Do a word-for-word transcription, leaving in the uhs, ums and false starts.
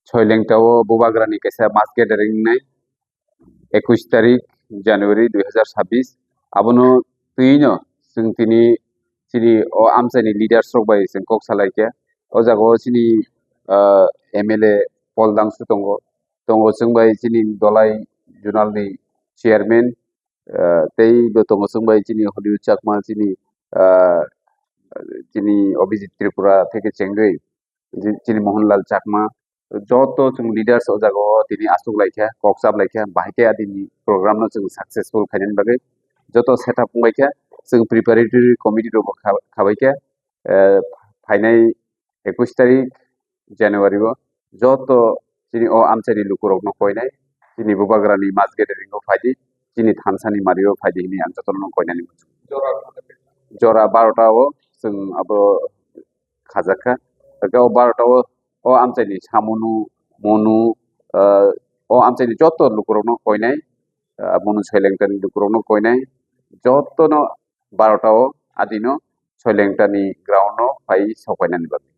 Soilengta o Bubagrani kaisa mass gathering wngnai, ekush tarik January dui hazar sabbish. Abono twino chwng tini chini o amchaini leaders rok bai chwng kok salaikha. O jaga o chini, ah, M L A Paul Dangsu tongo, tongo chwng bai chini Dolai Zonal ni chairman, ah, tei bo tongo chwng bai chini Hollywood Chakma, chini, ah, chini Abhijit Tripura theke chengwi, chi-, chini Mohanlal Chakma, joto chwng leaders o jaga o tini aswk laikha, kok chap laikha, bahai khe adini program no chwng successful khainani bagwi joto setup wngbaikha, chwng preparatory committee rok bo kha-, khabaikha, eh, phainai ekush tarik January o joto chini o amchaini lukurokno koinai, chini Bubagrani mass gathering o phaidi, chini thansani mario phaidi hinwi ang jotono koinani muchungo. Jora barota o chwng abo khajakha. Hwnkhe o barota o, o amchaini samunu, munu, ah, o amchaini joto lukurokno koinai, ah, munu Soilengtani lukurokno koinai, jotono barota o adino Soilengtani ground o phai sokainani bagwi.